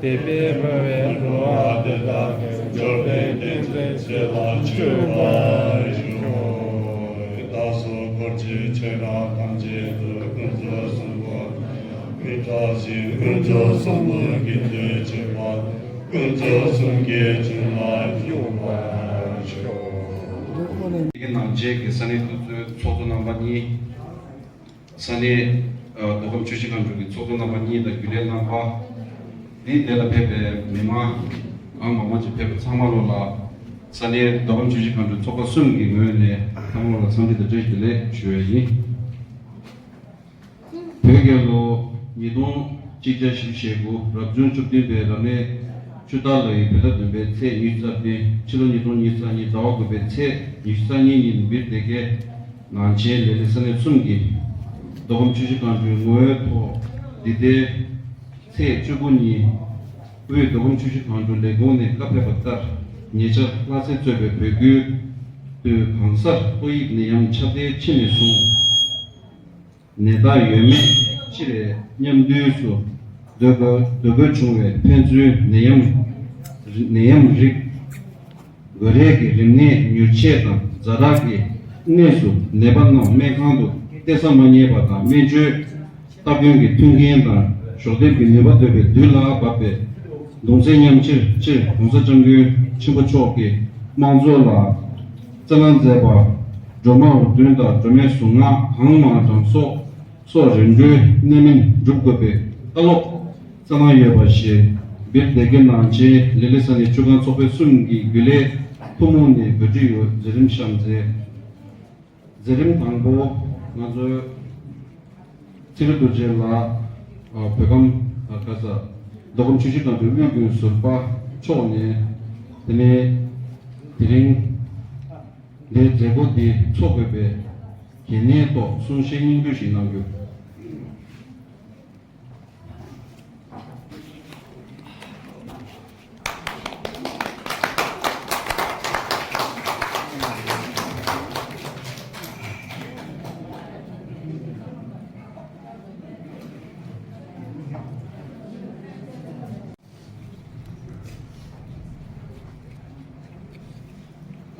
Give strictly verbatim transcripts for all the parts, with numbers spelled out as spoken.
དེ་པའི་འཕོ་བའི་འགྲོ་བ་དེ་དག་འབྱོར་པའི་རྟེན་འབྲེལ་ཆེ་ལ་མཆོད་པར་ཤོག་བདག་སོགས་འཁོར་བཅས་ཆོས་རབ་ཐམས་ཅད་དུ། ཀུན་རྫོབ་གསུམ་པོ་མི་འཕྲོགས་ཤིང་། ཀུན་རྫོབ་གསུམ་པོ་དགེ་འདུན་བྱེད་པ། ཀུན་རྫོབ་གསུམ་གྱི་འབྱུང་བ་ཡོད་པར་ཤོག་དེ་གའི་ནང་ཆེན་གྱི་ས་གནས་འདུ་འཛོམས་ཚོགས་གཙོ་རྣམ་པ་གཉིས། ས་གནས་ཨ་མདོ་ཁམས་ཆུ་བཞི་སྒང་དྲུག་གི་ཚོགས་གཙོ་རྣམ་པ་གཉིས་དང་རྒྱུན་ལས་རྣམ་པ། འདི་འདི་ལ་ཕེབས་པའི་མི་མང་གང་མང་མང་ཅིག་ཕེབས་པ་ཚང་མ་ལོ་ལ། ས་གནས་མདོ་ཁམས་ཆུ་བཞི་སྒང་དྲུག་ཚོགས་པ་གསུམ་གྱི་ངོས་ནས་ཚང་མ་ལོ་ལ་འཚམས་འདྲི་དང་བཀྲ་ཤིས་བདེ་ལེགས་ཞུ་བ་ཡིན། བོད་རྒྱལ་ལོ་ཉིས་སྟོང་གཅིག་བརྒྱ་བཞི་བཅུ་ཞེ་དགུ་རབ་བྱུང་བཅུ་བདུན་པའི་རབ་གནས་ཆུ་སྟག་ལོའི་བོད་ཟླ་བདུན་པའི་ཚེས་ཉི་ཤུ་རྩ་བདུན། ཕྱི་ལོ་ཉིས་སྟོང་ཉི་ཤུ་རྩ་གཉིས་ཟླ་བ་དགུ་པའི་ཚེས་ཉི་ཤུ་རྩ་གཉིས་ཉིན་སྦིར་སྡེ་དགེ་ནང་ཆེན་ལས་སླེ་ས་གནས་གསུམ་གྱིས་མདོ་ཁམས་ཆུ་བཞི་སྒང་དྲུག་ངོ་བོའི་ཐོག་འདི་ཟླའི་ཚེས་བཅུ་དགུ་ཉིན་དབུས་མདོ་ཁམས་ཆུ་བཞི་སྒང་དྲུག་ལས་ཁུངས་ནས་བཀའ་ཕེབས་པ་ལྟར། ཉེ་ཆར་སྔ་ཚེས་གཙོས་པའི་བོད་ཁུལ་དུ་གང་སར་ཏོག་དབྱིབས་ནད་ཡམས་ཁྱབ་གདལ་ཕྱིན་ནས་བཟུང་ནད་རྟགས་ཡོད་མེད་ཕྱིར་མཉམ་འདུས་སུ་སྡོད་དགོས་སྡོད་དགོས་བྱུང་བའི་ཕན་ཚུན་ནད་ཡམས་ནད་ཡམས་རིགས་འགོས་རས་ཀྱི་རིམས་ནད་མྱུར་ཆད་དང་ཛ་དྲག་གི་གནས་སུ་ནད་པ་རྣམས་སྨན་ཁང་དུ་གཏད་ས་མ་རྙེད་པ་དང་། སྨན་བཅོས་སྟབས་ཡོན་གྱི་མཐུན་རྐྱེན་དང་ཞོགས་ལྡན་གྱི་ནུས་པ་ཐོབ་པའི་དུས་ལ་བབ་པའི་གདུང་སེམས་མཉམ་སྐྱེད་ཆེད་༸གོང་ས་༸སྐྱབས་མགོན་ཆེན་པོ་མཆོག་གིས་དམངས་གཙོ་ལ་བཙན་དབང་མཛད་པ། སྒྲོལ་མ་འུར་འདོན་དང་སྒྲོལ་མའི་གཟུངས་སྔགས་གང་མང་དྲང་སྲོང་སོགས་རིམ་གྲོའི་གནད་སྨིན་སྒྲུབ་དགོས་པའི་བཀའ་སློབ་གཙང་མ་ཡོད་པ་ཞིག་སྦིར་སྡེ་དགེ་ནང་ཆེན་ལི་ལི་ས་གནས་ཆུ་སྒང་ཚོགས་པའི་གསུམ་གྱི་རྒྱུན་ལས་ཐུན་མོང་ནས་གོ་སྒྲིག་ཡོད། མཛད་རིམ་བཤམས་མཛད། མཛད་རིམ་དང་པོ། ང་ཚོའི་ཚེ་རིང་རྡོ་རྗེ་ལགས། ཨ། བོད་ཁམས། ཨ། ག་ས། མདོ་ཁམས་ཆུ་བཞི་སྒང་དྲུག་དབུས་རྒྱུན་ཟུར་པ་མཆོག་ནས། དེ་ནས་དེ་རིང་འདིའི་མཛད་སྒོ་འདི་འཚོགས་དགོས་པའི་གལ་གནད་ཐོག་གསུང་བཤད་སྙིང་བསྡུས་ཤིག་གནང་རྒྱུ།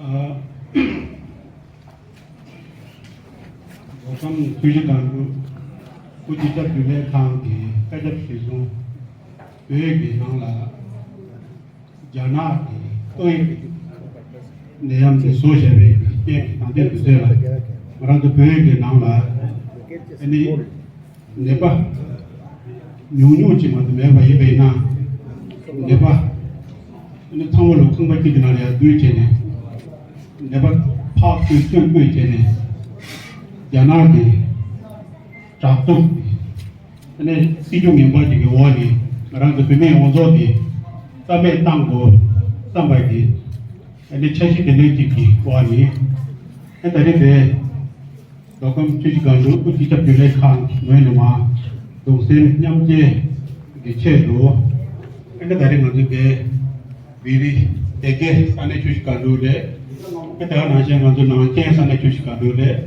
ཨ། མདོ་ཁམས་ཆུ་བཞི་སྒང་དྲུག་སྐུ་སྤྱི་ཁྱབ་རྒྱུན་ལས་ཁང་གི་བཀའ་ཁྱབ་གཞིར་བཟུང་། བོད་ཀྱི་ནང་ལ་རྒྱ་ནག་གི་ཏོག་དབྱིབས་ནད་ཡམས་དེ་བཟོ་བཞག་པའི་རྐྱེན་གྱིས། ད་ལྟའི་དུས་ཚོད་ལ་ང་རང་ཚོ་བོད་ཀྱི་ནང་ལ་ཨ་ནི་ནད་པ་ཉུང་ཉུང་ཅིག་མ་གཏོགས་མེད་པ་ཡིན་པས་ན། ནད་པ་ཨ་ནི་ཚང་མ་ལོ་ཁང་པ་གཅིག་གི་ནང་ལ་ཡར་འཛུལ་བྱས་ནས། ནད་པ་ཕར་བསྐྱོད་ཚུར་བསྐྱོད་བྱས་ནས། རྒྱ་ནག་གི་དྲག་ཐོག་ཨ་ནི་སྲིད་ཇུས་ངན་པ་ཅིག་གི་འོག་ནས་ང་རང་ཚོ་བོད་མི་ཡོངས་རྫོགས་ཀྱིས་རྩ་མེད་བཏང་དགོས་བསམ་པ་གི་ཨ་ནི་འཆར་གཞི་དེ་འདྲ་ཅིག་གི་འོག་ནས། ཨ། ད་རེས་དེ་མདོ་ཁམས་ཆུ་བཞི་སྒང་དྲུག་སྐུ་སྤྱི་ཁྱབ་རྒྱུན་ལས་ཁང་ངོས་ནས་མར་གདུང་སེམས་མཉམ་སྐྱེད་ཀྱི་ཆེད་དུ། ཨ་ནི་ད་རེས་ང་ཚོ་དེ་ལི་ལི་སྡེ་དགེ་ས་གནས་ཆུ་བཞི་སྒང་དྲུག་རེད། ཨ། དེ་ག་ནང་བཞིན་ང་ཚོ་ནང་ཆེན་ས་གནས་ཆུ་བཞི་སྒང་དྲུག་རེད།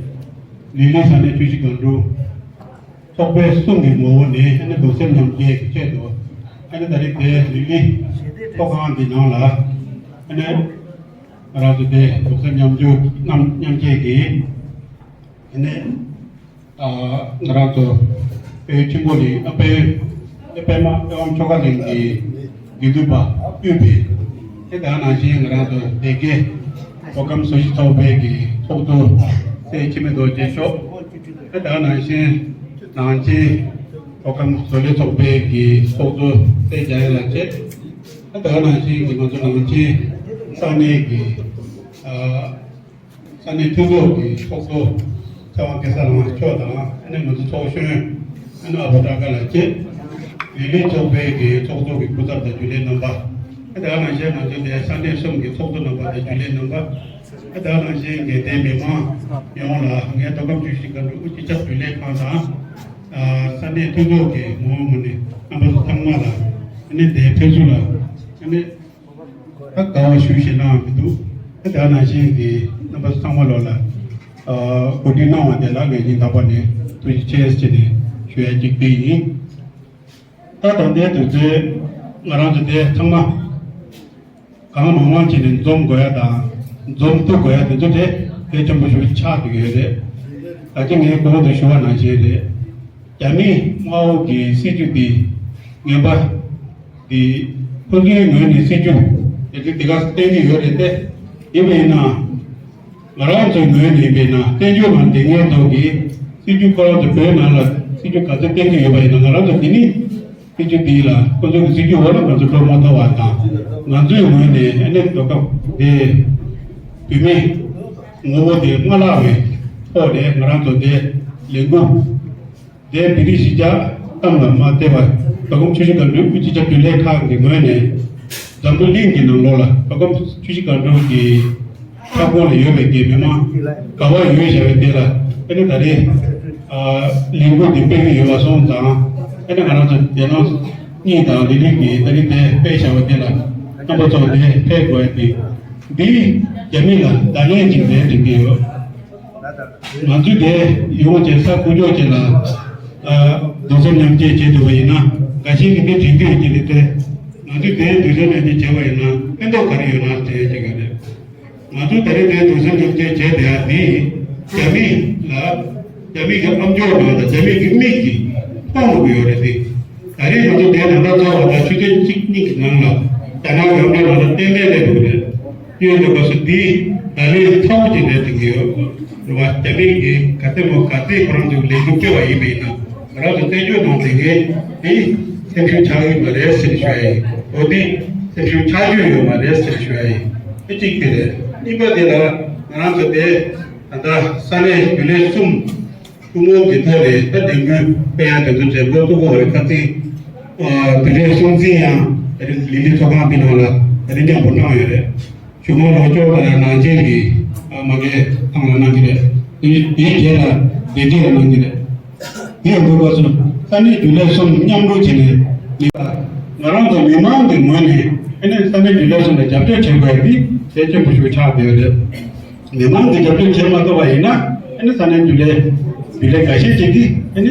ལི་ལི་ས་གནས་ཆུ་བཞི་སྒང་དྲུག་ཚོགས་པ་གསུམ་གྱི་ངོ་བོ་ནས་ཨ་ནི་གདུང་སེམས་མཉམ་སྐྱེད་ཀྱི་ཆེད་དུ། ཨ་ནི་ད་རེས་དེ་ལི་ལི་ཚོགས་ཁང་འདི་ནང་ལ་ཨ་ནི་ང་རང་ཚོ་དེ་གདུང་སེམས་མཉམ་སྐྱེད་མཉམ་མཉམ་སྐྱེད་ཀྱི་ཨ་ནི། ཨ། ང་རང་ཚོ་དཔལ་ཆེན་པོ་གླིང་། ཨ། དཔལ། དཔལ་མ། དཔལ་འབངས་ཆོ་ག་གླིང་གི་དགེ་འདུན་པ་དབུས་པའི། དེ་དང་ནང་བཞིན་ང་རང་ཚོ་སྡེ་དགེ་མདོ་ཁམས་བཟོ་གཞིས་ཚོགས་པའི་གི་ཚོགས་གཙོ་སྲས་འཆི་མེད་རྡོ་རྗེ་མཆོག་དེ་དང་ནང་བཞིན་ནང་ཆེན་མདོ་ཁམས་བཟོ་ལས་ཚོགས་པའི་གི་ཚོགས་གཙོ་སྲས་འཇམ་དབྱངས་ལགས་བཅས། དེ་དང་ནང་བཞིན་གི་ང་ཚོ་ནང་ཆེན་ས་གནས་གི། ཨ། ས་གནས་མཐུན་ཚོགས་ཀྱི་ཚོགས་གཙོ་ཚེ་དབང་སྐལ་བཟང་ལགས་མཆོག་དང་། ཨ་ནི་ང་ཚོ་ཚོགས་གཞོན་ཨ་ནི་ཨ་ཕོ་བྲག་དཀར་ལགས་བཅས། ལི་ལི་ཚོགས་པའི་གི་ཚོགས་གཙོ་གི་སྐུ་ཚབ་དང་རྒྱུན་ལས་རྣམ་པ། ཨ། དེ་ག་ནང་བཞིན་ང་ཚོ་དེ་ས་གནས་གསུམ་གྱི་ཚོགས་གཙོ་རྣམ་པ་དང་རྒྱུན་ལས་རྣམ་པ། ཨ། དེ་ག་ནང་བཞིན་དགེ་ལྡན་མི་མང་ཡོངས་ལ། ངས་མདོ་ཁམས་ཆུ་བཞི་སྒང་དྲུག་སྐུ་སྤྱི་ཁྱབ་རྒྱུན་ལས་ཁང་དང་། ཨ། ས་གནས་མཐུན་ཚོགས་ཀྱི་ངོ་བོ་ངོས་ནས་རྣམ་པ་ཚོ་ཚང་མ་ལ། ཨ་ནི་དེ་ཕེབས་བསུ་ལ། ཨ་ནི། ད་དགའ་བ་ཞུ་ཞེ་ན་མི་འདུག་ད་དེ་ནང་བཞིན་གྱི་རྣམ་པ་ཚང་མ་ལོ་ལ། ཨ། གོ་སྒྲིག་གནང་བ་དེ་ལ་ངས་སྙིང་ཐག་པ་ནས་ཐུགས་རྗེ་ཆེ་ཟེར་ནས་ཞུ་ཡ་གཅིག་དེ་ཡིན། ད་ད་ལྟའི་དུས་ཚོད་ང་རང་ཚོ་དེ་ཚང་མ་གང་མང་མང་བྱས་ནས་འཛོམས་དགོས་ཡ་དང་། འཛོམས་ཐུབ་དགོས་ཡ་དེ་ཚོ་དེ་གལ་ཆེན་པོ་ཞིག་ཆགས་བསྡད་ཀྱི་ཡོད་རེད། ད་ཅི་ངས་གོང་དུ་ཞུ་བ་ནང་བཞིན་རེད། རྒྱ་མིའི་དམར་པོ་གི་སྲིད་ཇུས་འདི་ངན་པ་འདི། ཁོ་ཚོའི་ངོས་ནས་སྲིད་ཇུས་དེ་ཚོ་དེ་ག་བསྟན་གྱི་ཡོད་རེད་དེ། ཡིན་པ་ཡིན་ན། ང་རང་ཚོའི་ངོས་ནས་ཡིན་པ་ཡིན་ན། བཙན་བྱོལ་ནང་བསྡད་མཁན་ཚོ་གིས་སྲིད་ཇུས། ཁོ་རང་ཚོ་བོད་ནང་ལ་སྲིད་ཇུས་ག་ཚོད་བསྟན་གྱི་ཡོད་པ་ཡིན་ན། ང་རང་ཚོ་འདི་ནི་སྲིད་ཇུས་འདི་ལ། ཁོ་ཚོ་གི་སྲིད་ཇུས་འོག་ལ་ང་ཚོ་འགྲོ་མ་ཐུབ་པ་དང་། ང་ཚོའི་ངོས་ནས་ཨ་ནི་འགྲོ་སྐབས་འདི་བོད་མིའི་ངོ་བོ་དེ་མ་བརླག་པའི་ཐོག་ནས་ང་རང་ཚོ་འདི་ལས་འགུལ་དེ་འདི་རིགས་གཞིས་ཆགས་གཏམ་ལ་མ་བལྟས་པར། མདོ་ཁམས་ཆུ་བཞི་སྒང་དྲུག་སྤྱི་ཁྱབ་རྒྱུན་ལས་ཁང་གི་ངོས་ནས། འཛམ་བུ་གླིང་གི་ནང་ལོགས་ལ་མདོ་ཁམས་ཆུ་བཞི་སྒང་དྲུག་གི་ཁྱབ་ཁོངས་ལ་ཡོད་པའི་གི་མི་མང་ག་པར་ཡོད་བཞག་པའི་དེ་ལ། ཨ་ནི་ད་རེས། ཨ། ལས་འགུལ་འདི་སྤེལ་གྱི་ཡོད་པ་སོང་ཙང་། ཨ་ནི་ང་རང་ཚོ་སྡེ་ནང་གཉིས་དང་ལི་ལི་གི་ད་རེས་དེ་སྤེལ་བཞག་པ་དེ་ལ་རྣམ་པ་ཚོ་དེ་ཕེབས་དགོས་ཡ་དེ། འདི་རྒྱ་མི་ལ་བརྡ་ལན་ཅིག་རེད་དྲན་གྱི་ཡོད། ང་ཚོས་དེ་ཡོང་བྱས་ས་ཁུག་ཀྱོག་ཅིག་ལ། ཨ། གདུང་སེམས་མཉམ་སྐྱེད་བྱེད་ཐུབ་པ་ཡིན་ན། འགའ་ཤས་ཀྱིས་འདི་དྲན་གྱི་ཡོད་ཀྱི་རེད་དེ། ང་ཚོས་དེ་གདུང་སེམས་མཉམ་སྐྱེད་བྱས་པ་ཡིན་ན་ཕན་ཐོགས་ག་རེ་ཡོད་ན་དྲན་ཡོད་ཀྱི་རེད། ང་ཚོས་ད་རེས་དེ་གདུང་སེམས་མཉམ་སྐྱེད་བྱས་བསྡད་ཡ་འདི། རྒྱ་མི་ལ། རྒྱ་མི་གི་ཨམ་ཅོག་ནང་དང་རྒྱ་མི་གི་མིག་གིས་མཐོང་དགོས་ཡོད་རེད་དེ། ད་རེས་ང་ཚོ་དེ་ད་ལྟ་ཚོགས་པ་དང་ཆུ་ཚོད་གཅིག་གཉིས་ཀྱི་ནང་ལ་རྒྱ་ནག་ཡོངས་འབྲེལ་ནང་ལ་གཏན་འབེབས་སླེབས་འདུག་རེད། ཡོད་འདུག་པ་སུ་འདི་ད་རེས་ཚ་བོ་ཅིག་རེད་དྲན་གྱི་ཡོད། རེད་བ། རྒྱ་མི་གིས་ག་ཚད་མོ་ག་ཚད་ཁོ་རང་ཚོའི་ལས་འགུལ་སྤེལ་བ་ཡིན་པ་ཡིན་ན། ང་རང་ཚོ་བཙན་བྱོལ་ནང་བསྡད་མཁན་འདི་སེམས་ཤུགས་ཆག་གི་མ་རེད་ཟེར་ཞུ་ཡ་ཡིན། འོ་འདི་སེམས་ཤུགས་ཆག་རྒྱུ་ཡོད་མ་རེད་ཟེར་ཞུ་ཡ་ཡིན། དེ་གཅིག་དེ་རེད། གཉིས་པ་དེ་ལ་ང་རང་ཚོ་དེ་ད་ལྟ་ས་གནས་རྒྱུན་ལས་གསུམ། ཐུན་མོང་གི་ཐོག་ནས་ད་ལས་འགུལ་སྤེལ་ཡ་དེ་ཚོ་བྱེད་དགོས་ཐུག་གོ་རེད། ཁ་སང་དེ་འདྲའི་སྲུང་བརྩི་ཡང་ལི་ལི་ཚོགས་ཁང་དེ་ནང་ལ་དེ་འདྲ་མཉམ་པོ་གནང་ཡོད་རེད། གཞུང་ལ་ལོག་སྐྱོར་དང་ནང་ཆེན་གྱི་མ་གའི་ཐང་ལ་གནང་གི་རེད། དེ་དེའི་རྗེས་ལ་བདེ་སྐྱིད་ལ་གནང་གི་རེད། དེ་ཡང་འདུག་པ་སོང་ས་གནས་རྒྱུན་ལས་གསུམ་མཉམ་རུབ་བྱས་ནས་ལས་ཀ་ང་རང་ཚོ་མི་མང་གི་ངོས་ནས་ཨ་ནི་ས་གནས་རྒྱུན་ལས་གསུམ་ལ་རྒྱབ་སྐྱོར་བྱེད་དགོས་པ་འདི་གལ་ཆེན་པོ་ཞིག་ཆགས་བསྡད་ཡོད་རེད། མི་མང་གིས་རྒྱབ་སྐྱོར་བྱེད་མ་ཐུབ་པ་ཡིན་ན་ཨ་ནི་ས་གནས་རྒྱུན་ལས་རྒྱུན་ལས་འགའ་ཤས་ཅིག་གིས་ཨ་ནི་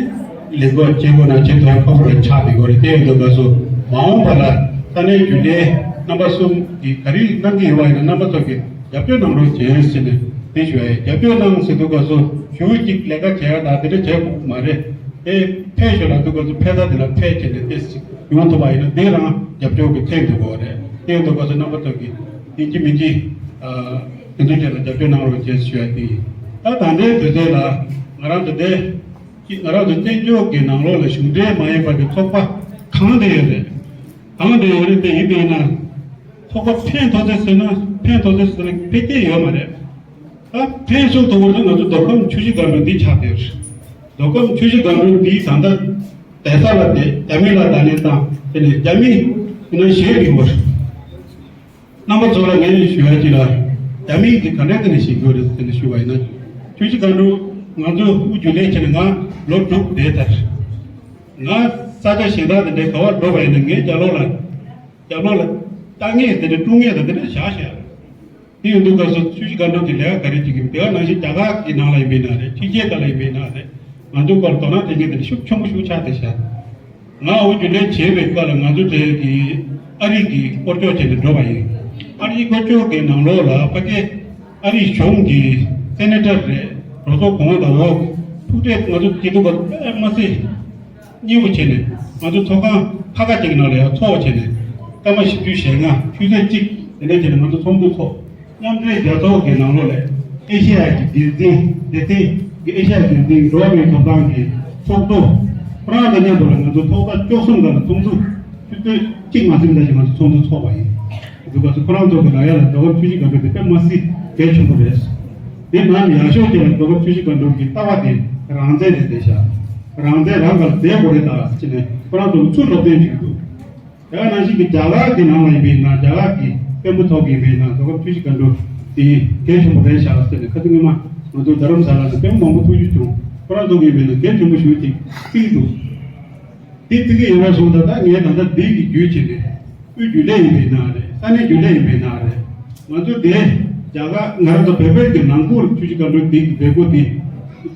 ལས་འགུལ་བྱེད་དགོས་ན་བྱེད་ཐུབ་ཡ་ཁག་པོ་རེ་ཆགས་བསྡད་ཡོད་རེད། དེ་ཡོད་འདུག་པ་སོང་མ་འོངས་པ་ལ་ས་གནས་རྒྱུན་ལས་རྣམ་པ་གསུམ་གྱིས་ག་རེ་གནང་གི་ཡོད་པ་ཡིན་ན་རྣམ་པ་ཚོ་གིས་རྒྱབ་སྐྱོར་གནང་རོགས་བྱེད་ཟེར་ནས་དེ་ཞུ་ཡ་ཡིན། རྒྱབ་སྐྱོར་གནང་ཟེར་དུས་སྐབས་སུ་ཞུ་གཅིག་ལས་ཀ་བྱེད་ཡ་དང་དེ་འདྲ་བྱེད་དགོས་མ་རེད། དེ་ཕེབས་ཞོར་ལ་དུས་སྐབས་སུ་ཕེབས་ས་དེ་ལ་ཕེབས་བྱས་ནས་དེ་ཡོང་ཐུབ་པ་ཡིན་ན་དེ་རང་རྒྱབ་སྐྱོར་གྱི་ཐེངས་དུ་དགོས་རེད། དེ་ཡོང་དུས་སྐབས་སུ་རྣམ་པ་ཚོ་གིས་ཡིན་གཅིག་མིན་གཅིག་དེ་ཚོའི་གྲས་ལ་རྒྱབ་སྐྱོར་གནང་རོགས་བྱེད་ཞུ་ཡ་དེ་ཡིན། ད་ད་ལྟའི་དུས་ཚོད་ལ་ང་རང་ཚོ་དེ་ང་རང་ཚོ་བཙན་བྱོལ་གྱི་ནང་ལོགས་ལ་གཞུང་འབྲེལ་མ་ཡིན་པ་གི་ཚོགས་པ་གང་དེ་ཡོད་རེད། གང་དེ་ཡོད་རེད། དེ་ཡིན་པས་ན། ཚོགས་པ་ཕན་ཐོགས་ཚད་ཟེར་ན་ཕན་ཐོགས་ཚད་ཟེར་ན་ཕན་ཐོགས་ཡོད་མ་རེད། ད་ཕན་སུམ་ཐོགས་པ་ནི་ང་ཚོ་མདོ་ཁམས་ཆུ་བཞི་སྒང་དྲུག་འདི་ཆགས་བསྡད་ཡོད་རེད། མདོ་ཁམས་ཆུ་བཞི་སྒང་དྲུག་འདི་ད་ལྟ་བསྡད་ས་ལ་བསྡད་རྒྱ་མི་ལ་བརྡ་ལན་བཏང་དེ་ནས་རྒྱ་མི་ཁོ་ན་ཞེད་ཡོད་པ་རེད། རྣམ་པ་ཚོ་ལ་ངས་ཞུ་ཡ་ཅིག་ལ་རྒྱ་མི་འདི་ག་འདྲ་བསྡད་ནས་ཞེད་ཀྱི་ཡོད་རེད་ཟེར་ནས་ཞུ་བ་ཡིན་ན། ཆུ་བཞི་སྒང་དྲུག་ང་ཚོ་དབུ་འཇུག་ལས་བྱས་ནས་ང་ལོ་དྲུག་བསྡད་ཚར། ང་ས་ཆ་གཞན་དག་དེ་འདྲའི་ག་བར་འགྲོ་བ་ཡིན་ན་ངའི་རྒྱབ་ལོགས་ལ་རྒྱབ་ལོགས་ལ་ལྟ་ངེས་དེ་འདྲའི་ཀྲུང་ངེས་དང་དེ་འདྲ་བཞག་བཞག་དེ་ཡོང་དུས་སྐབས་སུ་ཆུ་བཞི་སྒང་དྲུག་གི་ལས་ཀ་ག་རེ་བྱེད་ཀྱི་འདུག་དེ་ག་ནང་བཞིན་རྒྱ་གར་གྱི་ནང་ལ་ཡིན་པའི་ནང་རེད། ཕྱི་རྒྱལ་ཁག་ལ་ཡིན་པའི་ནང་རེད། ང་ཚོའི་སྐོར་དོ་སྣང་དེ་གས་དེ་ཤུགས་ཆེན་པོ་ཤུགས་ཆག་དེ་བཞག་ང་འོ་རྒྱུ་ལས་བྱེད་པའི་སྐབས་ལ་ང་ཚོ་གྲས་ཀྱི་ཨ་རི་གི་སྐོར་སྐྱོད་བྱས་ནས་འགྲོ་བ་ཡིན། ཨ་རིའི་སྐོར་སྐྱོད་ཀྱི་ནང་ལོགས་ལ་ཕ་གི་ཨ་རིའི་གཞུང་གི་སེ་ནེ་ཊར་རེད། གྲོས་ཚོགས་གོང་དང་འོག་ཐུག་འཕྲད་ང་ཚོ་སྐྱིད་སྡུག་པ་དཔེ་མ་སྲིད་སྙིང་པོ་བྱས་ནས་ང་ཚོ་ཚོགས་ཁང་ཁ་ཁ་ཅིག་ནང་ལ་ཡང་ཚོགས་བྱས་ནས་སྐར་མ་བཞི་བཅུ་ཞེ་ལྔ་ཆུ་ཚོད་གཅིག་དེ་འདྲ་བྱས་ནས་ང་ཚོ་ཚོགས་འདུ་ཚོགས། མཉམ་འབྲེལ་རྒྱལ་ཚོགས་ཀྱི་ནང་ལོགས་ལས་ཨེ་ཤེ་ཡ་གི་སྡེ་ཚན་སྡེ་ཚན་གྱི་ཨེ་ཤེ་ཡ་སྡེ་ཚན་གྱི་འགྲོ་བ་མིའི་ཐོབ་ཐང་གི་ཚོགས་གཙོ་ཁོ་རང་དང་མཉམ་དུ་ལ་ང་ཚོ་ཐོག་མཐའ་བཅུ་གསུམ་སྒང་ལ་ཚོགས་འདུ་ཆུ་ཚོད་གཅིག་མ་ཟིན་ཙམ་ཞིག་ང་ཚོ་ཚོགས་འདུ་ཚོགས་པ་ཡིན། འདུག་ག་ཚོ་ཁོ་རང་ཚོ་གི་ལ་ཡ་ལ་མདོ་ཁམས་ཆུ་བཞི་སྒང་དྲུག་དེ་དཔེ་མ་སྲིད་གལ་ཆེན་པོ་རེད། དེ་ནང་ནས་ཡག་ཤོས་དེ་ལ་མདོ་ཁམས་ཆུ་བཞི་སྒང་དྲུག་གི་ལྟ་བ་དེ་རང་བཙན་རེད་བསྡད་ཤག་རང་བཙན་རང་ག་ལ་བསྡད་དགོས་རེད་ད་ཅེས་ནས་ཁོ་རང་ཚོ་ཚུར་སློབ་སྟོན་བྱེད་ཀྱི་འདུག་དེ་ག་ནང་བཞིན་གྱི་རྒྱ་གར་གྱི་ནང་ལ་ཡིན་པའི་ན་རྒྱ་གར་གྱི་དཔོན་པོ་ཚོ་གི་ཡིན་པའི་ན་མདོ་ཁམས་ཆུ་བཞི་སྒང་དྲུག་དེ་གལ་ཆེན་པོ་རེད་ཤག་ཟེར་ནས་ཁ་སང་སྔོན་མ་ང་ཚོ་རྡ་རམ་ས་ལ་ནས་དཔོན་པོ་མང་པོ་ཐུག་རྒྱུ་བྱུང་། ཁོ་རང་ཚོ་གི་ཡིན་པའི་ན་གལ་ཆེན་པོ་ཞུ་ཅིག་བརྩི་གི་འདུག་དེ་བརྩི་གི་ཡོད་པ་སོང་ད་ལྟ་ངས་ད་ལྟ་འདི་གི་རྒྱུད་བྱས་ནས་དབུས་རྒྱུན་ལས་ཡིན་པའི་ན་རེད། ས་གནས་རྒྱུན་ལས་ཡིན་པའི་ན་རེད། ང་ཚོ་དེ་རྒྱ་གར་ང་རང་ཚོ་བོད་བོད་ཀྱི་ནང་ཁུལ་ཆུ་བཞི་སྒང་དྲུག་འདི་གི་མཛད་སྒོ་འདི་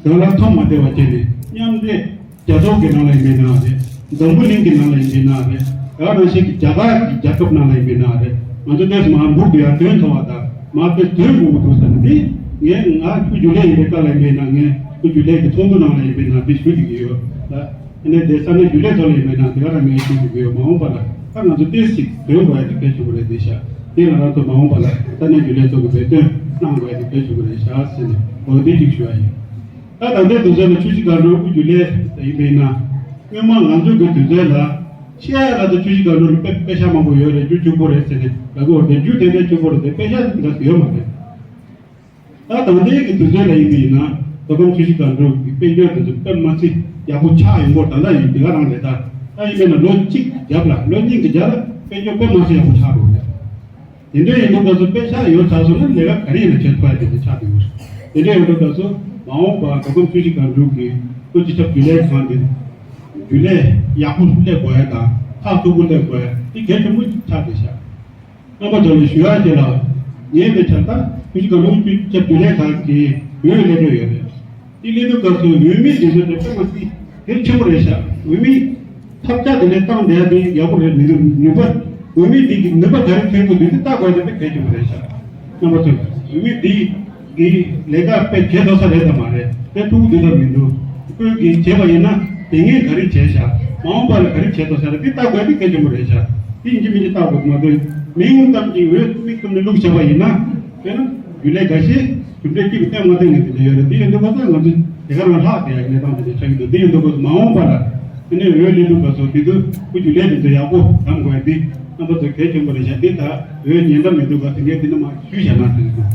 དོན་ལ་ཐོན་མ་བསྡད་པ་བྱས་ནས་མཉམ་འབྲེལ་རྒྱལ་ཚོགས་ཀྱི་ནང་ལ་ཡིན་པའི་ན་རེད། འཛམ་བུ་གླིང་གི་ནང་ལ་ཡིན་པའི་ན་རེད། ཡང་ན་ཞིག་རྒྱ་གར་གྱི་རྒྱལ་ཁབ་ནང་ལ་ཡིན་པའི་ན་རེད། ང་ཚོ་ཏོག་ཙམ་མར་འབུར་དུ་ཡར་ཐོན་ཐུབ་པ་དང་མར་དེ་ཐོན་དགོས་ཀྱི་འདུག་ཟེར་ནས་འདི་ངས་ང་ཁུ་རྒྱུན་ལས་ཡིན་པའི་སྐབས་ལ་ཡིན་པའི་ན་ངས་ཁུ་རྒྱུན་ལས་ཀྱི་ཚོགས་འདུ་ནང་ལ་ཡིན་པའི་ན་འདི་ཞུ་བསྡད་ཀྱི་ཡོད་ལ། ཨ་ནི་དེ་ས་གནས་རྒྱུན་ལས་ཐོག་ལ་ཡིན་པའི་ན་དེ་ག་རང་ངས་ཞུ་བསྡད་ཀྱི་ཡོད། མ་འོངས་པ་ལ་ད་ང་ཚོ་ཏོག་ཙམ་ཐོན་དགོས་ཡ་དེ་གལ་ཆེན་པོ་རེད་འདི་ཤག་དེ་ང་རང་ཚོ་མ་འོངས་པ་ལ་ས་གནས་རྒྱུན་ལས་ཚོ་གི་འབད་བརྩོན་གནང་དགོས་ཡ་དེ་གལ་ཆེན་པོ་རེད་ཤག་ཟེར་ནས་འོ་དེ་གཅིག་ཞུ་བ་ཡིན། ད་ད་ལྟའི་དུས་ཚོད་ལ་ཆུ་བཞི་སྒང་དྲུག་དབུས་རྒྱུན་ལས་ཡིན་པས་ན། སྔོན་མ་ང་ཚོའི་གི་དུས་ཚོད་ལ་ཤེས་ཡ་ལ་དུ་ཆུ་བཞི་སྒང་དྲུག་ལ་དཔེ་དཔེ་ཤག་མང་པོ་ཡོད་རེད། རྒྱུ་གཅིག་པོ་རེད་ཟེར་ནས་ལབ་གི་ཡོད་རེད། རྒྱུ་དེ་འདྲའི་གཅིག་པོ་རེད་དེ་དཔེ་ཤག་འདྲ་ཡོད་མ་རེད། ད་ད་ལྟའི་གི་དུས་ཚོད་ལ་ཡིན་པས་ན་མདོ་ཁམས་ཆུ་བཞི་སྒང་དྲུག་གི་དཔལ་འབྱོར་དེ་ཚོ་དཔེ་མ་སྲིད་ཡག་པོ་ཆགས་ཡོང་གི་ཡོད་རེད། ད་ལྟ་ཡིན་དེ་ག་རང་རེད། ད་ད་ཡིན་པས་ན་ལོ་གཅིག་རྒྱབ་ལ་ལོ་གཉིས་ཀྱི་རྒྱབ་ལ་དཔལ་འབྱོར་དཔེ་མ་སྲིད་ཡག་པོ་ཆགས་འགྲོ་རེད། དེ་འདྲ་ཡིན་དུས་སྐབས་སུ་དཔེ་ཆ་ཡོད་ཚར་སོང་ན་ལས་ཀ་ག་རེ་ཡིན་ན་བྱེད་ཐུབ་ཡ་དེ་འདྲ་ཆགས་འདུག་དེ་འདྲ་ཡོད་དུས་སྐབས་སུ་མ་འོངས་པར་མདོ་ཁམས་ཆུ་བཞི་སྒང་དྲུག་གི་ལྷོ་སྤྱི་ཁྱབ་རྒྱུན་ལས་ཁང་འདི་རྒྱུན་ལས་ཡག་པོ་སླེབས་དགོས་ཡ་དང་ཐག་ཐུག་པོ་སླེབས་དགོས་ཡ་དེ་གལ་ཆེན་པོ་ཆགས་བསྡད་ཤག་རྣམ་པ་ཚོ་ལ་ཞུ་ཡ་དེ་ལ་ངས་དེ་ཆ་ལྟ་ཆུ་བཞི་སྒང་དྲུག་ལྷོ་སྤྱི་ཁྱབ་རྒྱུན་ལས་ཁང་གི་འོས་སླེབས་ཡོད་རེད། དེ་སླེབས་དུས་སྐབས་སུ་འོས་མི་དེ་ཚོ་དེ་དཔེ་མ་སྲིད་གལ་ཆེན་པོ་རེད་ཤག་འོས་མི་ཐབས་ཆག་དེ་འདྲ་བཏང་བསྡད་དེ་ཡག་པོ་རེད། མི་འདུག་ནུས་པ་འོས་མི་དེ་གི་ནུས་པ་ག་རེ་ཐོན་དགོས་འདུག་དེ་ལྟ་དགོས་དེ་དཔེ་གལ་ཆེན་པོ་རེད་ཤག་རྣམ་པ་ཚོ་འོས་མི་དེ་གི་ལས་ཀ་དཔེ་བྱེད་ཐུབ་ས་རེད་དམ་མ་རེད། དཔེ་ཐུག་འདུག་དམ་མི་འདུག་ཁོས་གི་བྱས་པ་ཡིན་ན་དེ་སྔོན་ག་རེ་བྱས་ཤག་མ་འོངས་པ་ལ་ག་རེ་བྱེད་ཐུབ་ས་རེད། དེ་ལྟ་དགོས་དེ་གལ་ཆེན་པོ་རེད་ཤག་དེ་ཡིན་གཅིག་མིན་གཅིག་ལྟ་དགོས་མ་གཏོགས་མིང་ཙམ་གྱི་འོས་མིག་ཙམ་ནས་བླུགས་བྱས་པ་ཡིན་ན་དཔེར་ན་རྒྱུན་ལས་འགའ་ཤས། གྲུབ་འབྲས་གཅིག་གི་སྟེང་མ་བསྟན་ནས་དེ་འདྲ་ཡོད་རེད། དེ་ཡོད་འདུག་པ་ཚོ་ང་ཚོ་དེ་ག་རང་ལྷག་བསྡད་ཡག་གི་གནས་སྟངས་དེ་འདྲ་ཆགས་ཀྱི་འདུག་དེ་ཡོད་འདུག་པ་ཚོ་མ་འོངས་པ་ལ་དེ་ནས་འོས་སླེབས་འདུག་པ་ཚོ་དེ་ཚོ་ཁུ་རྒྱུན་ལས་དེ་ཚོ་ཡག་པོ་གདམ་དགོས་ཡ་དེ་རྣམ་པ་ཚོ་གལ་ཆེན་པོ་རེད་ཤག་དེ་ད་འོས་ཉན་འདྲ་མི་འདུག་ག་དེ་འདྲའི་དེ་འདྲ་མ་ཞུས་བཞག་ན་དེ་འདུག་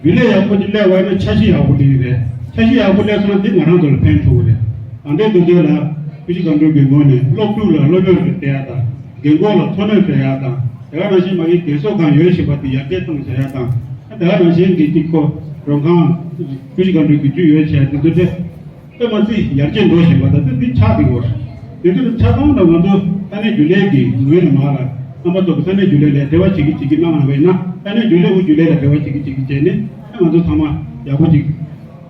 རྒྱུན་ལས་ཡག་པོ་ཅིག་སླེབས་པ་ཡིན་ན་འཆར་གཞི་ཡག་པོ་འགྲིག་གི་རེད། ཐབས་ཤེས་ཡག་པོ་སླེབས་སོང་ན་འདི་ང་རང་ཚོ་ལ་ཕན་ཐོགས་ཀྱི་རེད། ཨ་འདྲའི་དུས་ཚོད་ལ་ཀུ་ཤུ་སྒང་དྲུག་གི་ངོས་ནས་སློབ་ཕྲུག་ལ་སློབ་སྦྱོང་སྤྲད་ཡག་དང་། རྒན་རྒོན་ལ་འཚོ་སྣོན་སྤྲད་ཡག་དང་། དེ་ག་ནང་བཞིན་མ་གི་རྒས་གསོ་ཁང་ཡོད་བཞིན་པ་དེ་ཡར་རྒྱས་གཏོང་བྱེད་ཡག་དང་། དེ་ག་ནང་བཞིན་གྱི་གཅིག་ཁོ་རོང་ཁང་ཀུ་ཤུ་སྒང་དྲུག་གི་རྒྱུ་ཡོད་བྱས་དེ་ཚོ་དེ་དཔེ་མ་སྲིད་ཡར་རྒྱས་འགྲོ་བཞིན་པ་དང་། དེ་འདི་ཆགས་བསྡད་ཡོད་རེད། དེ་ཚོ་ཆགས་སྟངས་དང་ང་ཚོ་ས་གནས་རྒྱུན་ལས་ཀྱི་ངོས་ནས་མར་ལ་རྣམ་པ་ཚོ་གི་ས་གནས་རྒྱུན་ལས་ལ་འབྲེལ་བ་བྱེད་ཀྱི་བྱེད་ཀྱི་གནང་བ་ཡིན་ན། ས་གནས་རྒྱུན་ལས་དབུ་རྒྱུན་ལས་ལ་འབྲེལ་བ་བྱེད་ཀྱི་བྱེད་ཀྱི་བྱས་ནས་ང་ཚོ་ཚང་མ་ཡག་པོ་ཅིག་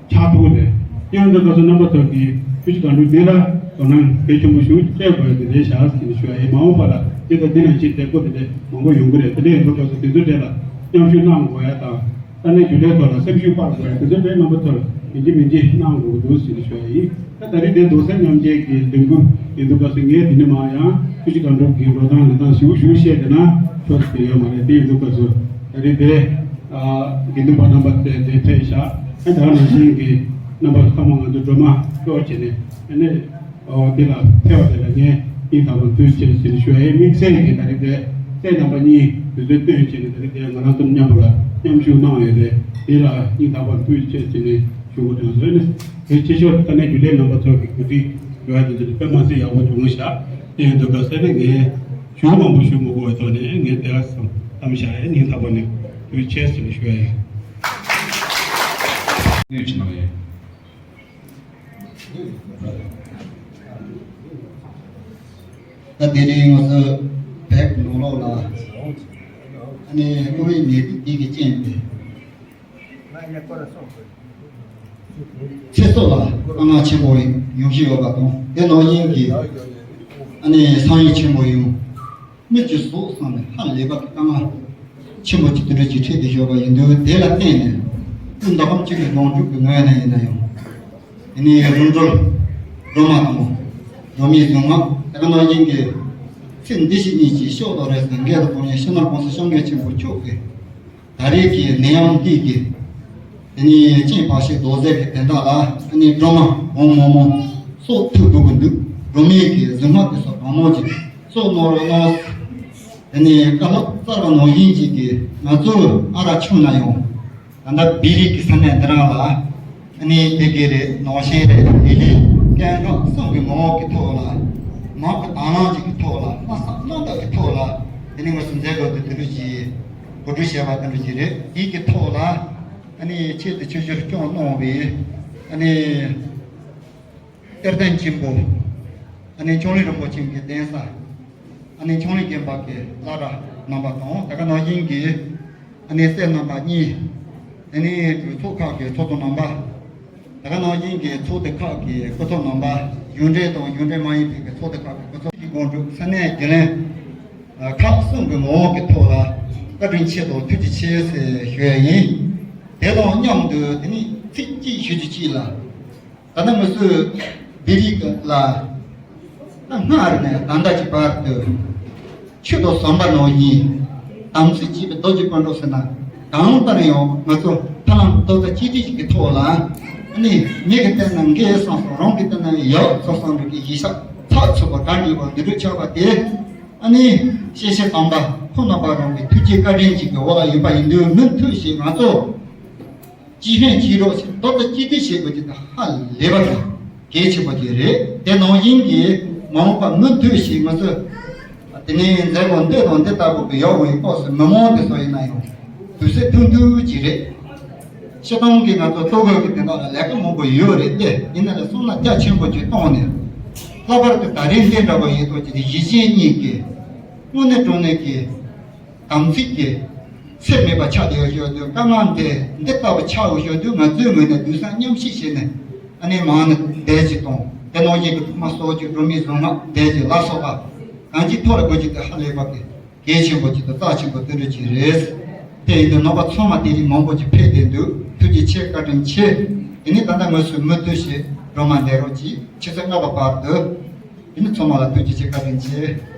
ཆགས་ཐུབ་རེད། དེ་ཡོང་དུས་སྐབས་སུ་རྣམ་པ་ཚོ་གིས་ཀུ་ཤུ་སྒང་དྲུག་འདི་ལ་དོ་སྣང་གལ་ཆེན་པོ་ཞིག་སྤྲད་དགོས་ཡ་དེ་རེད་ཤག་ཟེར་ནས་ཞུ་ཡ་ཡིན། མ་འོངས་པ་ལ་འདི་དང་འདི་ནང་བཞིན་མཛད་སྒོ་དེ་འདྲ་མང་པོ་ཡོང་གི་རེད། དེ་འདྲ་ཡིན་དུས་སྐབས་སུ་དེ་ཚོ་དེ་ལ་མཉམ་ཞུགས་གནང་དགོས་ཡ་དང་། ས་གནས་རྒྱུན་ལས་ཐོག་ལ་སེམས་ཤུགས་སྤར་དགོས་ཡ་དེ་ཚོ་དེ་རྣམ་པ་ཚོ་ལ་ཡིན་གཅིག་མིན་གཅིག་གནང་དགོས་ཀྱི་འདུག་ཟེར་ནས་ཞུ་ཡ་ཡིན། ད་ད་རེས་དེ་རྡོག་རྩ་མཉམ་འབྱེད་ཀྱི་ལས་འགུལ་ཡིན་དུས་སྐབས་སུ་ངས་དེ་ནས་མར་ཡང་ཀུ་ཤུ་སྒང་དྲུག་གི་འགྲོ་སྟངས་ལས་སྟངས་ཞིབ་ཞིབ་བཤད་བསྡད་ན་ཆོག་ཟེར་ཡོད་མ་རེད། དེ་ཡིན་དུས་སྐབས་སུ་ད་རེས་དེ་དགེ་འདུན་པ་རྣམ་པ་ཚོས་དེ་ཕེབས་ཤག་ཨ་ད་ག་ནང་བཞིན་གྱི་རྣམ་པ་ཚང་མ་ང་ཚོ་སྒྲོལ་མ་སྐྱོར་བྱས་ནས་ཨ་ནི། ཨོ་དེ་ལ་ཕེབས་པ་དེ་ལ་ངས་སྙིང་ཐག་པ་ནས་ཐུགས་རྗེ་ཆེ་ཟེར་ཞུ་ཡ་ཡིན། དམིགས་བསལ་གྱིས་ད་རེས་དེ་སྲས་རྣམ་པ་གཉིས་དུས་ཚོད་བཏོན་བྱས་ནས་ད་རེས་དེ་ང་རང་ཚོ་མཉམ་པོ་ལ་མཉམ་ཞུགས་གནང་ཡོད་རེད། དེ་ལ་སྙིང་ཐག་པ་ནས་ཐུགས་རྗེ་ཆེ་ཟེར་ནས་ཞུ་དགོས་དྲན་སོང་། ཨ་ནི་གལ་ཆེ་ཤོས་ས་གནས་རྒྱུན་ལས་རྣམ་པ་ཚོ་གི་གོ་སྒྲིག་ཡོད་ཡ་དེ་ཚོ་དཔེ་མ་སྲིད་ཡག་པོ་བྱུང་ཤག་དེ་ཡིན་དུས་སྐབས་སུ་ངས་ཞུ་མང་པོ་ཞུ་མི་དགོས་པའི་ཐོག་ནས་ངས་དེ་ག་ཙམ་གཏམ་བཤད་ཡ་སྙིང་ཐག་པ་ནས་ཐུགས་རྗེ་ཆེ་ཟེར་ནས་ཞུ་ཡ་ཡིན། ངས་ཅི་གནང་ཡིན། ད་དེ་རིང་ང་ཚོ་བོད་ནང་ལོགས་ལ་ཨ་ནི་ཀོ་བིད་ནད་དུག་འདི་གི་རྐྱེན་པས་ཚེ་སྲོག་ལ་དཀའ་ངལ་ཆེན་པོ་ཡོང་བཞིན་ཡོད་པ་དང་། དེ་ནང་བཞིན་གྱི་ཨ་ནི་ས་ཡོམ་ཆེན་པོ་ཡོང་། མི་ཚོའི་གཟུགས་བཟང་ནས་ཧ་ལས་པ་གི་དཀའ་ངལ་ཆེན་པོ་ཅིག་དེ་འདྲ་ཅིག་འཕྲད་དེ་ཡོད་པ་ཡིན་དུས། དེ་ལ་བརྟེན་ནས་སྤུན་ཟླ་གང་ཅིག་གི་ལོངས་སྤྱོད་ཀྱི་ངོས་ནས་ཡིན་ན་ཡང་། དེ་ནས་རོང་འབྲོག་སྒྲོལ་མ་དང་པོ། སྒྲོལ་མའི་གཟུངས་སྔགས་དེ་ག་ནང་བཞིན་གྱི་ཚེ་འདི་ཕྱི་གཉིས་ཀྱི་ཕྱོགས་དང་རེས་སུ་འགལ་དུ་གཏོང་ཡང་། ཕྱི་ནང་གོང་ས་སྐྱབས་མགོན་ཆེན་པོ་མཆོག་གིས་ད་རེས་ཀྱི་ནད་ཡམས་འདི་གི་དེ་ནས་རྐྱེན་བར་ཆད་བཟློག་མཛད་ཀྱི་དོན་དག་ལ་ཨ་ནི་སྒྲོལ་མ་གང་མང་མང་སོགས་ཐུགས་སྒྲུབ་ཀྱི་འདུག་སྒྲོལ་མའི་གི་གཟུངས་སྔགས་དེ་ཚོ་གང་མང་ཅིག་སོགས་གནང་རོགས་གནང་། དེ་ནས་བཀའ་སློབ་སྩལ་བ་ནང་བཞིན་ཅིག་གིས་ང་ཚོ་ཨ་རག་ཆུང་ན་ཡང་ད་ལྟ་བོད་རིགས་ཀྱི་ས་གནས་འདི་རང་ལ་ཨ་ནི་དེ་གའི་རེད། ནང་བཞིན་རེད། ལི་ལི་སྐད་འགག་གསུམ་གྱི་ངོ་བོ་གི་ཐོག་ལ། ངག་གི་དང་བླངས་ཅིག་གི་ཐོག་ལ། ལྷག་བསམ་རྣམ་དག་གི་ཐོག་ལ་དེ་ནས་ང་ཚོ་མཛད་སྒོ་དེ་དེ་འདྲ་ཞིག་གོ་སྒྲིག་བྱས་པ་དེ་འདྲ་ཞིག་རེད། དེ་གི་ཐོག་ལ་ཨ་ནི་ཆེད་དུ་ཆོས་ཞུ་སྐྱོང་གནང་བའི་ཨ་ནི་གཏེར་སྟོན་ཆེན་པོ། ཨ་ནི་ཆོས་གླིང་རིན་པོ་ཆེ་གི་གདན་ས། ཨ་ནི་ཆོས་གླིང་དགོན་པ་གི་བླ་གྲྭ་རྣམ་པ་དང་། དེ་ག་ནང་བཞིན་གྱི་ཨ་ནི་སྲས་རྣམ་པ་གཉིས། དེ་ནས་གྲོས་ཚོགས་ཁག་གི་ཚོགས་གཙོ་རྣམ་པ། དེ་ག་ནང་བཞིན་གྱི་ཚོགས་སྡེ་ཁག་གི་སྐུ་ཚབ་རྣམ་པ། གཞུང་འབྲེལ་དང་གཞུང་འབྲེལ་མ་ཡིན་པའི་གི་ཚོགས་སྡེ་ཁག་གི་སྐུ་ཚབ་ཀྱི་དགོངས་གྲུབ། ས་གནས་རྒྱུན་ལས་ཁག་གསུམ་གྱི་ངོ་བོ་གི་ཐོག་ལ་བཀའ་དྲིན་ཆེ་དང་ཐུགས་རྗེ་ཆེ་ཟེར་ཞུ་ཡ་ཡིན། དེ་དང་མཉམ་དུ་དེ་ནས་ཚིག་གཅིག་ཞུ་རྒྱུ་གཅིག་ལ། ད་ལྟ་ང་ཚོས་བོད་རིགས་ལ་ད་སྔར་ནས་ད་ལྟ་གི་བར་དུ་ཆོས་དང་ཟམ་པ་ནང་བཞིན་དམ་ཚིག་གཅིག་པའི་རྡོ་རྗེ་སྤུན་གྲོགས་ཟེར་ན། གང་ལྟར་ཡང་ང་ཚོ་ཐར་ལམ་རྡོག་རྩ་གཅིག་སྒྲིལ་གྱི་ཐོག་ལ་ཨ་ནི་མི་གིས་བལྟས་ན་འགལ་བསམ་སོང་། རང་གིས་བལྟས་ན་ཡག་ཚོར་བསམ་པའི་གི་གཞི་བཞག་ཚགས་ཚུད་པ་གང་ཡོད་པ་འདི་འདྲ་ཆགས་པ་དེ། ཨ་ནི་སྐྱེས་ཆེན་དམ་པ་ཁོང་རྣམ་པ་རང་གི་ཐུགས་རྗེ་བཀའ་དྲིན་གྱི་འོག་ལ་ཡོད་པ་ཡིན་དུས། མུ་མཐུད་བྱས་ང་ཚོ་སྤྱི་ཕན་སྤྱི་རོགས་ཞིག་རྡོག་རྩ་གཅིག་སྒྲིལ་བྱེད་དགོས་ཀྱི་ད་ཧ་ལས་པ་དང་གལ་ཆེན་པོ་ཅིག་རེད། དེ་ནང་བཞིན་གྱི་མ་འོངས་པ་མུ་མཐུད་ཞིག་ང་ཚོས་དེ་ནས་མཛད་སྒོ་འདི་དང་འདི་ལྟ་བུ་གི་ཡོང་བའི་སྐབས་སུ་མི་མང་དེ་ཚོ་ཡིན་ན་ཡང་དུས་ཚོད་ཐུང་ཐུང་ཅིག་རེད། སྤྱིར་བཏང་གི་ང་ཚོ་ལྟོ་གོས་ཀྱི་དེ་དག་ལ་ལས་ཀ་མང་པོ་ཡོད་རེད་དེ། ཡིན་ན་ལས་བསམ་བློ་རྒྱ་ཆེན་པོ་ཅིག་བཏང་ནས། ལྷག་པར་དུ་ད་རིང་འདི་འདྲ་བ་ཡིན་དུས་ཀྱི་གཞིས་བྱེས་གཉིས་ཀྱི་དངོས་གནས་དྲང་གནས་ཀྱི་དམ་ཚིག་གི་ཚད་མེད་པ་ཆགས་བསྡད་ཡོད་ཞོར་དུ། དཀའ་ངལ་འདི་འདི་ལྟ་བུ་ཆགས་ཡོད་ཞོར་དུ། ང་ཚོའི་ངོས་ནས་དུས་སང་མཉམ་ཞིག་བྱས་ནས་ཨ་ནི་མང་ནས་བསྡད་ཅིག་དང་། དེ་ནང་བཞིན་གྱི་ཐོག་མ་སོགས་ཀྱི་སྒྲོལ་མའི་གཟུངས་སྔགས་བསྡད་ཅིག་ལ་སོགས་པ་གང་ཅིའི་ཐོག་ལ་དགོས་ཀྱི་དེ་ཧ་ལས་པ་གི་གལ་ཆེན་པོ་ཅིག་དང་རྩ་ཆེན་པོ་དེ་འདྲ་ཅིག་རེད། དེ་ཡིན་དུས་རྣམ་པ་ཚང་མ་དེ་རིང་མང་པོ་ཅིག་ཕེབས་བསྡད་འདུག་ཐུགས་རྗེ་ཆེ། བཀའ་དྲིན་ཆེ། དེ་ནས་ད་ལྟ་ང་ཚོས་མུ་མཐུད་བྱས་སྒྲོལ་མ་འདོན་རོགས་གྱིས། ཆུ་ཚོད་ལྔ་པ་བར་དུ། དེ་ནི་ཚང་མ་ལ་ཐུགས་རྗེ་ཆེ། བཀའ་དྲིན་ཆེ།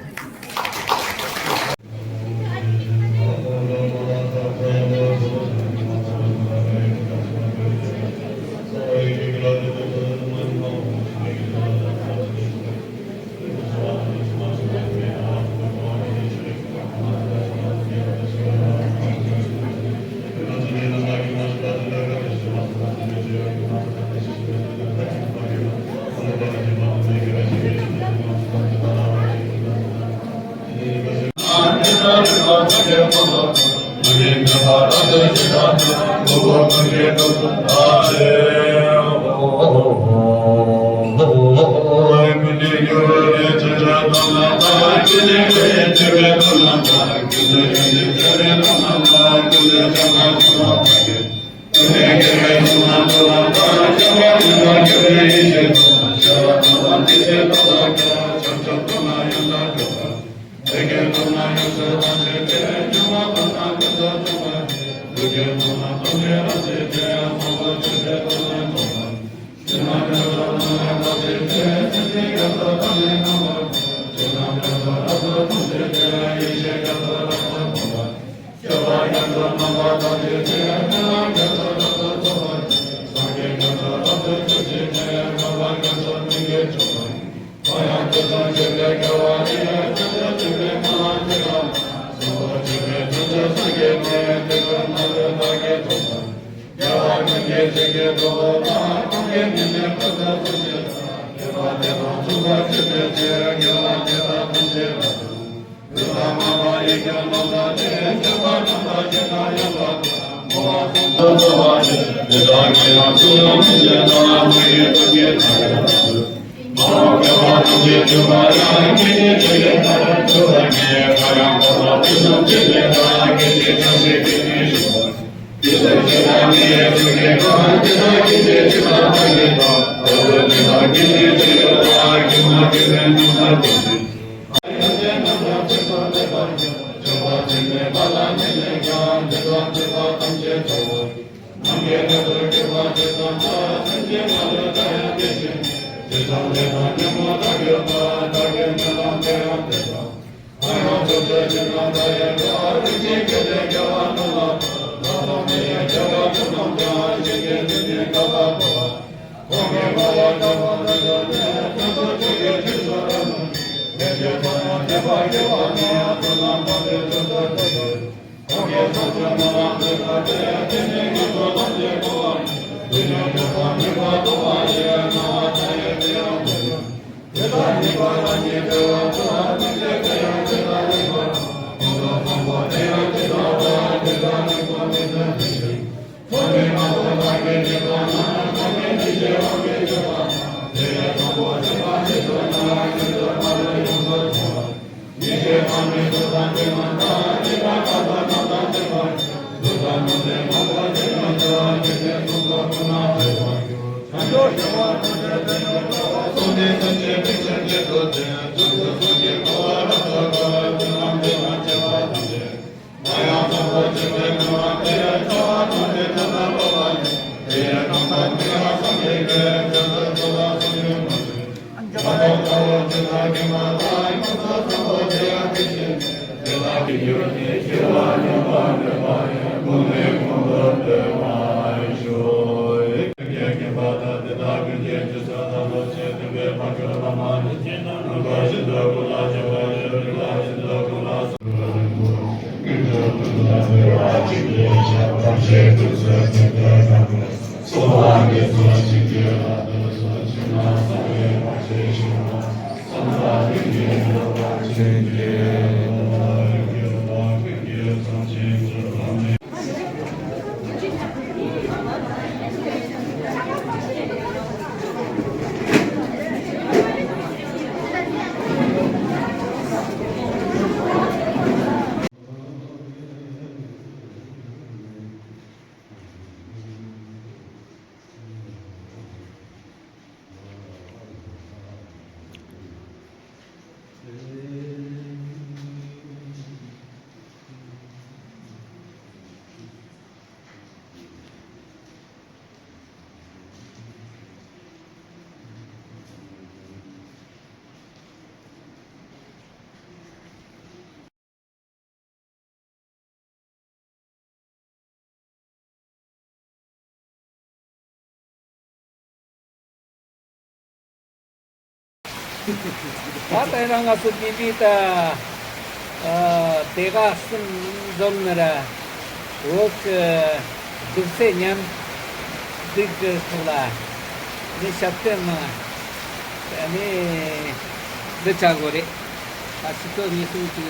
ད་ལྟ་རང་ང་ཚོ་དགེ་འདུན་ད་ཨ་སྡེ་ཁག་གསུམ་འཛོམས་ནས་ར་བོད་ཀྱི་གདུགས་ཚོད་མཉམ་གདུགས་ཀྱི་ཐོག་ལ་ནི་ཞབས་བརྟན་མ་ནི་འདི་བྱ་དགོས་རེད། ད་ཕྱི་ཚོ་ཉིས་གསུམ་ཅིག་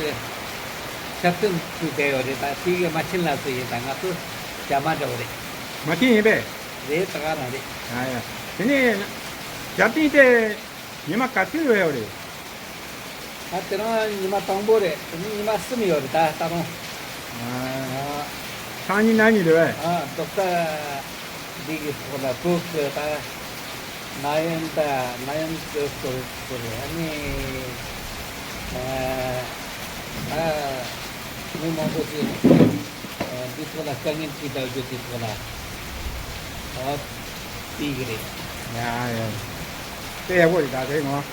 ཆབ་སྲིད་ཁུལ་བསྡད་ཡོད་རེད། ད་ཕྱི་གི་མ་ཕྱིན་ལ་སུ་ཡིན། ད་ང་ཚོ་རྒྱ་མ་འདྲ་བོ་རེད། མ་ཕྱིན་ཡིན་པས། རེད། ད་ག་རང་རེད། ཨ་ཡ། དེ་ནས་རྒྱབ་རྟེན་དེ་ཉི་མ་ག་ཚོད་ཡོད་ཡོད་རེད། ད་དེ་རིང་ཉི་མ་དང་པོ་རེད། དེ་ནས་ཉི་མ་གསུམ་ཡོད་རེད། ད་ད་རུང་། ཨ། ཨ། སང་ཉིན་གནངས་ཉིན་རེད་པས། ཨ། རྡོག་རྩ་འདི་གི་ཐོག་ལ་བོད་ཀྱི་ད་ན་ཡོན་ད་ན་ཡོན་གྱི་སྐོར་སྐོར་རེད། ཨ་ནི། ཨ། ད་མི་མང་པོ་ཞིག་འདི་ཐོག་ལ་དཀའ་ངལ་ཅིག་འདྲ་རྒྱུ་དེ་ཐོག་ལ་ཨ་ཕུལ་གྱི་རེད། ཡ་ཡ། དཔེ་ཡག་པོ་རེད། ད་དེ་ངོ་